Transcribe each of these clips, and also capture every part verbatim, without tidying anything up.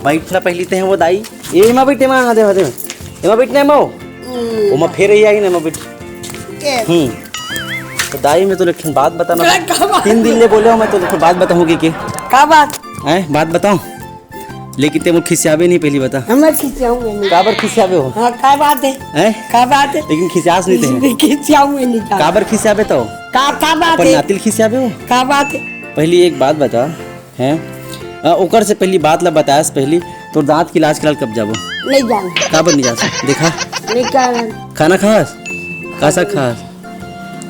बैठना पहली ते हैं वो दाई। ए, एमा बैठ, एमा, दे, दे। एमा बैठना, एमा। ओमा फेर ही आई ना, एमा बैठ। हम्म। तो दाई, मैं तो लेकिन बात बताना। का बात? तीन दिन ले बोले हो, मैं तो लेकिन बात बताऊंगी के? का बात? हैं, बात बताऊं? लेकिन ते मोर खिसियाबे नहीं, पहली बता। हम खिसियाऊंगे नहीं। काबर खिसियाबे हो? हाँ, का बात है? हैं? का बात है? लेकिन खिसियास नहीं ते। खिसियाऊंगे नहीं का। काबर खिसियाबे तो? का, का बात अपन है? नातिल खिसियाबे हो? का बात है? पहली एक बात बता, हैं? अ, ओकर से पहली बात ला बतास पहली, तोर दांत के इलाज कराल कब जाबो? नहीं जाना। काबर नहीं जा सकत? देखा? नहीं जाना। खाना खास? का सा खास?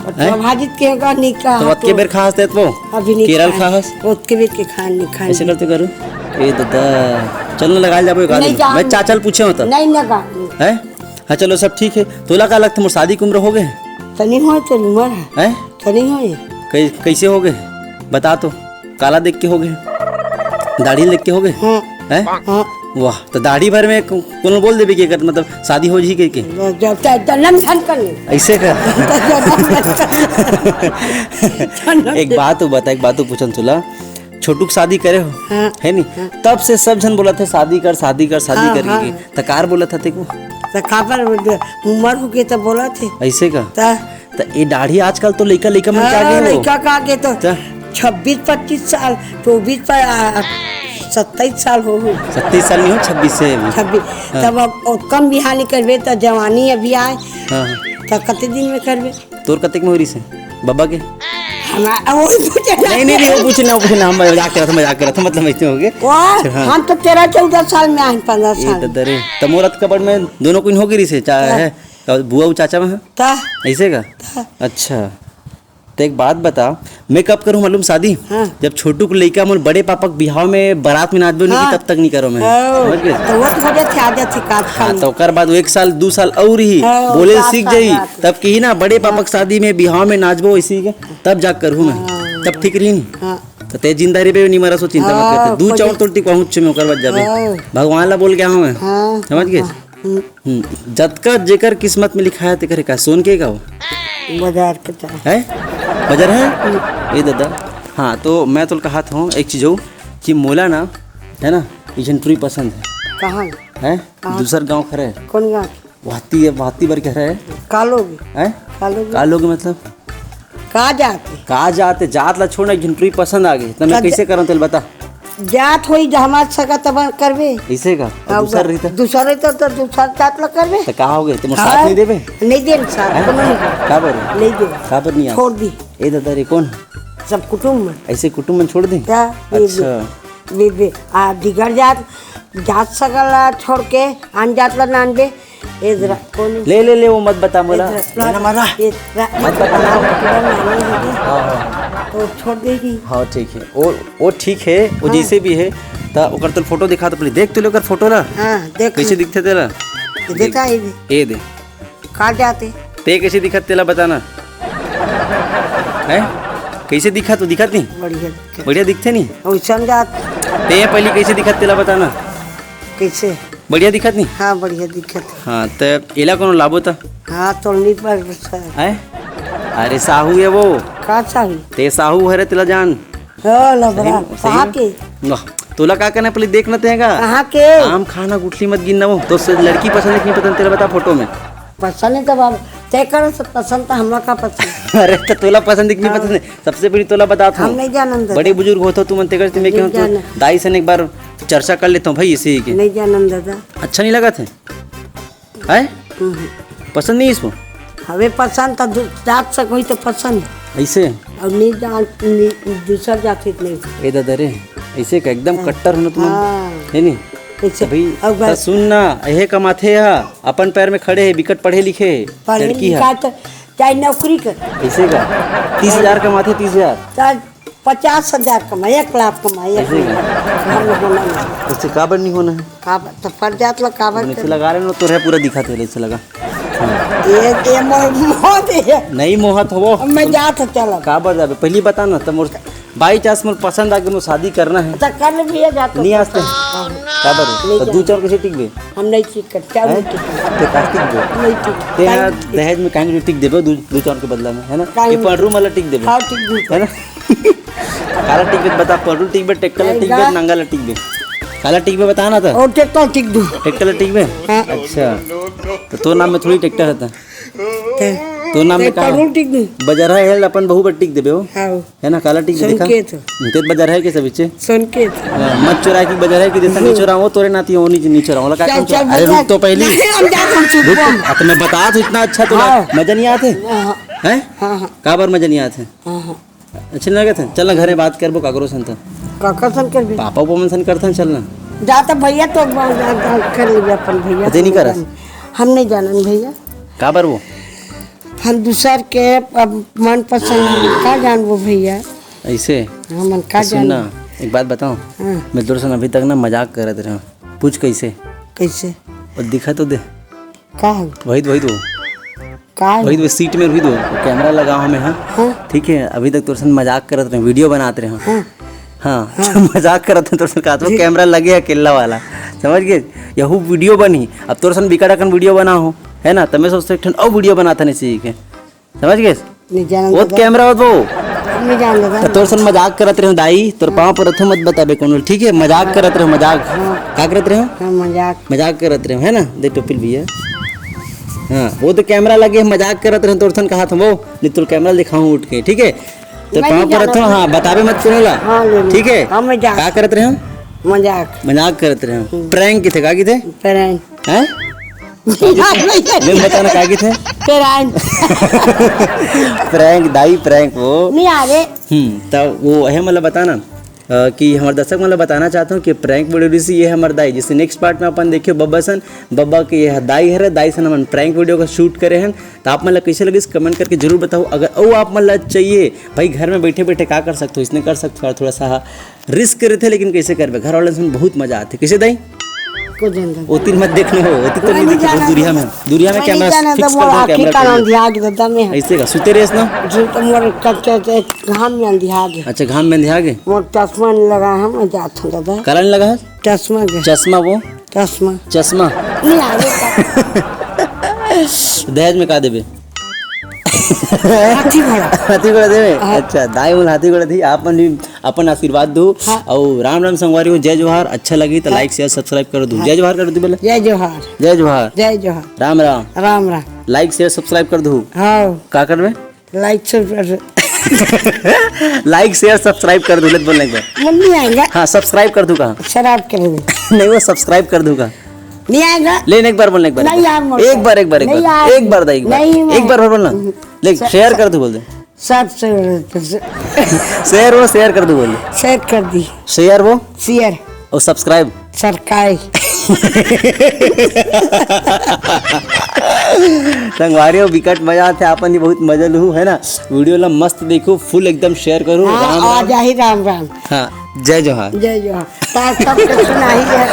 तो हैं? भाजित के होगा, नहीं का तो तो अतके बेर खास देत वो? अभी नहीं केरल खाए। खास? ओतके बेर के खान नहीं खाए। ऐसे करते करू? ए दादा, चल ना लगाल जाबो एक नहीं आदमी। जान। मैं चाचा ल पूछे होता। नहीं लगा। हैं? हाँ, चलो, सब ठीक है। तोला का लगता, मोर शादी के उम्र हो गए? तो नहीं हो, तो उम्र है। हैं? तो नहीं हो। कै-, कैसे हो गए? बता तो। काला देख के हो गए? दाढ़ी देख के हो गए? हाँ। हैं? हाँ। वाह, तो दाढ़ी भर में को-, कोनो बोल देबे कि एकर मतलब शादी हो जी के, के? जब तक जन्म धन कर ले। ऐसे का? जब तक जन्म धन कर ले। एक बात तो बता, एक बात तो पूछन तोला। छोटू के शादी करे हो? हाँ। है नी? हाँ। तब से सब झन बोलत हे, "शादी कर, शादी कर, शादी हाँ, कर," हाँ। के। त कार बोलत हे तेको? त काबर बोलबे? उमर हो के त बोलत हे। ऐसे का? त त ए दाढ़ी आजकल तो लइका, लइका मन के हाँ, आगे हो। लइका का आगे तो त? छब्बीस पच्चीस साल, चौबीस पर, आ, सत्ताईस साल हो गए। सत्ताईस साल नहीं हो, छब्बीस से अभी। छब्बीस। हाँ। तब अब, अब कम बिहानी करबे त जवानी अभी आए। हाँ, हाँ। त कते दिन में करबे? तोर कतेक में हो रहिस हे? बबा के? हमारा, वो पूछे ना। नहीं, नहीं, नहीं, वो पूछे ना, वो पूछे ना, हम मजाक करत हन, मजाक करत हन, मतलब, ऐसे हो गए। वो, हाँ। हम तो तेरह चौदह साल में आए, पन्द्रह ए, साल। ददरे, त मोर अतका बड़ में दोनों कोई हो गए रहिस हे, चाहे हाँ। है, और बुआ, वो चाचा में है? त? ऐसे का? त? अच्छा, तो एक बात बता, मैं कब करूँ मालूम शादी? हाँ। जब छोटू के लइका मोर बड़े पापा के बिहाव में बारात में नाचबे नहीं, हाँ। तब तक नहीं करो मैं। ओ, समझ गए? तो वो तो हो जाथे, आ जाथे काज हाँ, खाली। तो ओकर बाद वो एक साल, दू साल और ही हाँ, बोले सात सीख साल जाई, बाद। तब कही ना, बड़े पापा के शादी में, बिहाव में नाचबो इसी के, तब जा करहूँ मैं। हाँ। तब ठीक रही नहीं? हाँ। तो ते जिंदा रहिबे, नहीं मरा, सो चिंता मत हाँ, करते। दू कोई चाउर तोड़ ती पहुँच मैं, ओकर बाद जाबे। हाँ। भगवान ला बोल के आऊँ मैं। हाँ। समझ गए? हाँ। हम्म। हम्म, जतका जेकर किस्मत में लिखा है, तेकर का सोन के का हो? बाजार के चाहे। है? बाजार है? हम्म। ए दादा, हाँ, तो मैं तो कहा था एक चीज हो कि मोला ना, है ना, एक झन टुरी पसंद है। कहाँ? है? कहाँ? दूसर गाँव खरे। कौन गाँव? वाती, वाती बर के हरे। का लोग? हैं? का लोग? का लोग मतलब? का जात? का जात? जात ला छोड़ ना, एक झन टुरी पसंद आ गई, त मैं का कैसे जा-, करंव, तेल बता। जात होई, जहाँ सगा तब करबे। ऐसे का? तो हाँ, दूसर बस। रहिता? दूसर रहिता तो दूसर जात ला करबे। तो का हो गए? तुम हाँ। साथ नहीं देबे? नहीं दे साथ, हैं? कोनो नहीं दे। का बर? नहीं दे। का बर नहीं आ? छोड़ दी। ए दादा रे, कौन? सब कुटुम में। ऐसे कुटुम में छोड़ दी? क्या? ये अच्छा। दे, दे, दे। आ, दिगर जात, जात सगा ला छोड़ के, आन जात ला नानबे। ए जरा, कौन? ले, ले, ले, वो मत बता मोला। ए जरा, ले ना मारा। ए जरा, मत बता। हाँ, हाँ। तो छोड़ दे दी। हाँ, ठीक है। वो, वो ठीक है, वो हाँ। जैसे भी है। त ओकर तो फोटो दिखा तो पहले। देख तो ले ओकर फोटो ला। हाँ, देख। कैसे दिखथे तेला? ये देखा, ये भी। ए दे। का जाते? ते कैसे दिखत तेला बताना? हैं? कैसे दिखत? तो दिखत नहीं? बढ़िया दिखत। बढ़िया दिखथे नहीं? अउ समझात। ते पहली कैसे दिखत तेला बताना? कैसे? बढ़िया दिखत नहीं? हाँ, बढ़िया दिखत। हाँ, ते एला कोनो लाबो त? हाँ, तोलनी पर सर। हैं? अरे साहू है वो। का साहू? ते साहू हरे, तेला जान। हाँ, लबरा। सही, सही कहाँ में? के? वाह, तोला का करना है, पहले देख ना तेगा। कहाँ के? आम खाना, गुठली मत गिनना वो। तो से लड़की पसंद है कि नहीं पसंद, तेला बता फोटो में। पसंद है तो बाबा, ते करो से पसंद तो हमरा का पसंद। अरे तो तोला पसंद है कि नहीं हाँ। पसंद है? सबसे पहले तोला बता हम था। नहीं जानन दादा। बड़े बुजुर्ग होतो तुमन, तेकर से मैं नहीं कहूँ तो जानन। दाई से एक बार चर्चा कर लेता हूँ भाई, इसी के। नहीं जानन दादा। अच्छा नहीं लगा थे? हैं? हम्म। पसंद नहीं इसको? हवे पसंद तो दू-, जात से कोई तो पसंद। ऐसे? और नहीं जान, नहीं, दूसर जात से नहीं। ए दादा रे, ऐसे का एकदम हाँ। कट्टर हो ना तुम। हाँ। है नहीं? ऐसे। तो भाई, अब त सुन ना, यहे कमाथे हा, अपन पैर में खड़े है, बिकट पढ़े लिखे है, पढ़े लड़की है। लिखा तो चाहे नौकरी कर। ऐसे का? तीस हजार कमाथे, तीस हजार। चाहे पचास हजार कमाए, एक लाख कमाए, एक ऐसे का? लाख। घर में होना नहीं। ऐसे काबर नहीं होना है? काबर? तो फट जात ला काबर नीचे कर? लगा रहे ना, तो रहे पूरा दिखा तेरे से लगा। ये, ये मोह, मोह दे। नहीं मोहत हो वो। अब मैं जात हूँ, चलो। काबर जाबे? पहली बता ना, तो मोर by chance मोर पसंद आके मोर शादी करना है। अच्छा, कर ले भैया, जा तो। नहीं आस्ते। हाँ। काबर? नहीं तो जा। दू चार कैसे टिकबे? हम नहीं टिक कर, क्या हैं? नहीं टिक कर? ते का टिकबे? नहीं टिक। ते यहाँ टिक। दहेज में काहे टिक देबे दू, दू चार के बदला में, है ना? काहे ये नहीं? पड़रू मला टिक देबे। हाँ, टिक देबे। है ना? काला टिकबे बता, पड़रू टिकबे, टेक्का ला नहीं टिकबे, जा। नंगा ला टिकबे। काला टिकबे बता ना त। अउ ट्रैक्टर टिक दूँ। ट्रैक्टर ला टिकबे? हाँ। अच्छा। त तोर नाम में थोड़ी ट्रैक्टर हे त। ते, तोर नाम ते में का? पेट्रोल टिक दूँ। बजरहा हे, अपन बहू बर टिक देबे हो। हाँ। हे ना, काला टिक दे, देखा? संकेत। ते बजरहा हे के सब इच्छे? संकेत। हाँ, मत चोरा के बजरहा हे के जैसा नहीं चोरा, वो तोरे नाती हो, नहीं, नहीं चोरा, वो लगा चल, के चल, चोरा। अरे बजा। रुक तो पहली। नहीं, हम जा, हम चुप रुक, हम। अब मैं बता तो इतना अच्छा तो हाँ। मजा नहीं आते? हाँ। हैं? हाँ, हाँ। काबर मजा नहीं आते? हाँ, हाँ। अच्छा नहीं लगत हे? चल ना, घरे बात करबो काकरो सन त। काकर सन करबे? पापा उपा मन सन करथन, चल ना। जा त भैया तो ब-, ब-, ब-, कर लेबे अपन भैया। ते नहीं करस? हम नहीं जानन भैया। काबर वो? हम दूसर के अब मनपसंद का जानबो भैया। ऐसे? हमन का तो सुन ना, जानबो? एक बात बताओ। हाँ। मैं तोर सन अभी तक ना मजाक करत रहा। पूछ कैसे? कैसे? अउ दिखा तो दे। का हो? वही तो, वही तो। का हो? वही तो, सीट में वही तो। कैमरा लगा हमें, हाँ? हाँ। ठीक है, अभी तक तोर सन मजाक करत रहे, वीडियो बनात रहे, हाँ। हाँ। हाँ, हाँ। मजाक करत रहे, तोर सन कहत रहे, कैमरा लगे अकेला वाला, समझ गए? यहू वीडियो बनी, अब तोर सन बिकट अकन वीडियो बना हो, है ना? त मैं सोचते एक ठन अउ वीडियो बनात हन इसी के, समझ गए? नहीं जानन वो दादा। कैमरा हो तो। नहीं जानन दादा। त तोर सन मजाक करत रहे दाई, तोर पाँव परत हँव, मत बताबे कोनो, ठीक है? मजाक करत रहे, मजाक। हाँ। का करत रहे? हाँ, मजाक। मजाक करत रहे, है ना? दे टोपी ल भैया। हाँ, वो तो कैमरा लगे, मजाक करत रहे, तोर सन कहत हँव वो, नहीं तो कैमरा दिखाऊँ उठ के, ठीक है? तो नहीं पाँव परत हँव, हाँ, बताबे मत कोनो ला। हाँ, ले लो। ठीक है? हाँ, मजाक। का करत रहे? मजाक। मजाक करत रहे। हम्म। Prank किथे, का किथे? Prank। हैं? नहीं, नहीं, नहीं। ले बता ना, का किथे? Prank। Prank, दाई, prank वो। नहीं आ रहे। हम्म, त वो है, मतलब, बता ना, अ, कि हमर दर्शक मन ल बताना चाहत हँव कि prank video से ये हमर दाई, जैसे next part में अपन देखियो बब्बा सन, बब्बा के ये दाई हरे, दाई सन हमन prank video का shoot करे हन। त आप मन ल कैसे लगिस, comment करके जरूर बताओ। अगर अउ आप मन ल चाहिए, भाई, घर में बैठे बैठे का कर सकते हो, इसने कर सकते हो, थोड़ा सा risk रहिथे, लेकिन कैसे करबे, घर वाले सन बहुत मजा आथे। कैसे दाई? को जानता। ओती मत देखना हो, ओती तो नहीं नहीं देखना, जाना दूरिया था। में, दूरिया में मैं कैमरा नहीं जाना fix था, कर मोर दो, आँखी कैमरा का कर दो। नाम ध्यान के देता मैं। ऐसे का, सुते रहे ना? जो तो मोर कच्चा के घाम में अंधिया गे। अच्छा, घाम में अंधिया गे? मोर चश्मा नहीं लगा है, मैं जात हूँ दादा। काला नहीं लगा है? चश्मा के। चश्मा वो? चश्मा। चश्मा। नहीं आ रहा। दहेज में का देबे? हाथी घोड़ा। हाथी घोड़ा देवे? हाँ। अच्छा, दाई बोल हाथी घोड़ा दी, आप मन भी अपन आशीर्वाद दो। हाँ। अउ राम राम संगवारी हो, जय जोहार, अच्छा लगी तो हाँ। Like, share, subscribe कर दो। हाँ। जय जोहार कर दो पहले। जय जोहार। जय जोहार। जय जोहार। Ram Ram. Ram Ram. Like, share, subscribe कर दो। हाँ। का करबे? Like, share कर। Like, share, subscribe कर दो, ले बोलने एक बार। मन नहीं आएगा। हाँ, subscribe कर दो कहा। शराब कर दो। नहीं, वो subscribe कर दो कहा। नहीं आएगा। ले, एक बार बोलने, एक बार, नहीं एक बार। यार, मोर एक बार, एक बार, एक नहीं बार। यार। एक बार दा, एक बार। नहीं, एक बार नहीं। बोलना। हम्म। ले, स-, share स-, कर दो, बोल दे। सब share, share वो share कर दो, बोल दे। Share कर दी। Share वो? Share। और subscribe? सरकाई। संगवारी हो, बिकट मजा आथे, आपन भी बहुत मजा लूहू, है ना? Video ला मस्त देखो, full एकदम share करो। हाँ, राम आ राम। जाही राम राम। हाँ, जय जोहार। जय जोहार। तार सब के सुनाही है।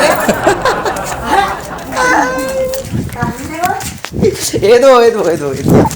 ए दो, ए दो, ए दो, ए दो।